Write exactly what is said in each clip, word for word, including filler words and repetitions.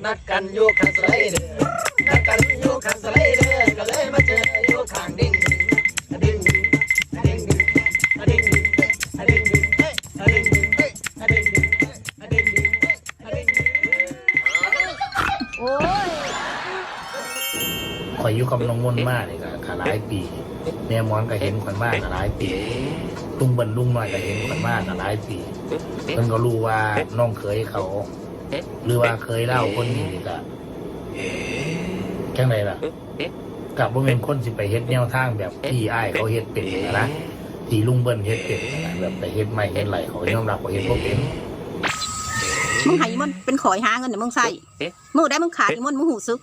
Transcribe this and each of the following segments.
นัดกันอยู่ข้างสไลเดอร์ นัดกันอยู่ข้างสไลเดอร์ ก็เลยมาเจออยู่ข้างเด้งดึง เด้งดึง เด้งดึง เด้งดึง เด้งดึง โอ้ย ข่อยอยู่กับน้องมนต์มานี่ก็ก็หลายปี แม่หมอนก็เห็นข่อยมาก็หลายปี ลุงเบิ้ลลุงน้อยก็เห็นข่อยมาก็หลายปี เพิ่นก็รู้ว่าน้องเขยเขา หรือว่าเขยลาวคนนี้นี่ก็จั่งใดล่ะ ก็บ่แม่นคนสิไปเฮ็ดแนวทางแบบที่อ้ายเขาเฮ็ดเป็นนะ ที่ลุงเบิ้ลเฮ็ดเป็นนะ แบบไปเฮ็ดไม้เฮ็ดไร เขายอมรับว่าเฮ็ดบ่เป็น มึงให้อีมนต์เป็นขอยหาเงินน่ะมึงใส่มื้อใดมึงขาดอีมนต์มึงหู้สึก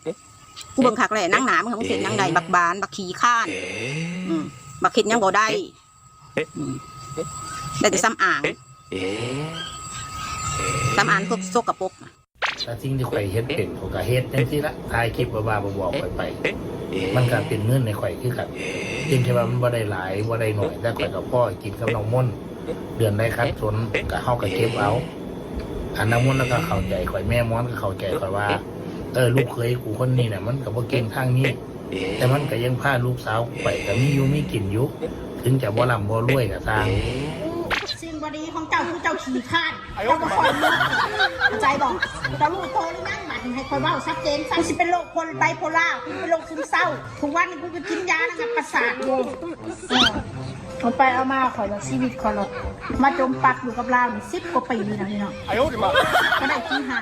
กูเบิ่งคักแหละหนังหนามึงมึงเฮ็ดหยังได้บักบานบักขี้ข้านอืมบักเฮ็ดหยังบ่ได้อืมได้แต่สำอางสำอางพวกสกปรกน่ะ แต่สิ่งที่ข่อยเฮ็ดเป็นข่อยก็เฮ็ดจั่งซี้ละ ถ่ายคลิปบ้าๆบอๆข่อยไป มันก็เป็นเงินให้ข่อยคือกัน เพียงแค่ว่ามันบ่ได้หลายบ่ได้น้อย แต่ข่อยก็พอกินกับน้องมนต์ เดือนใดขาดสนก็เฮาก็เก็บเอา อันน้องมนต์แล้วก็เข้าใจข่อย แม่หมอนก็เข้าใจข่อยว่า เออ ลูกเขยกูคนนี้น่ะ มันก็บ่เก่งทางนี้ แต่มันก็ยังพาลูกสาวกูไปก็มีอยู่มีกินอยู่ ถึงจะบ่ร่ำบ่รวยก็ตาม สิ่งบ่ดีของเจ้าคือเจ้าขี้ข้านเจ้าบ่ค่อยรู้เข้าใจบ่เจ้ารู้โตหรือยังบัดนี้ให้คอยเว้าชัดเจนซะกูสิเป็นโรคคนไบโพล่ากูเป็นโรคซึมเศร้าทุกวันนี้กูก็กินยาระงับประสาทอยู่เออเอาไปเอามาข่อยละชีวิตข่อยละมาจมปักอยู่กับลาวนี่สิบกว่าปีแล้วพี่น้องก็ได้ที่หา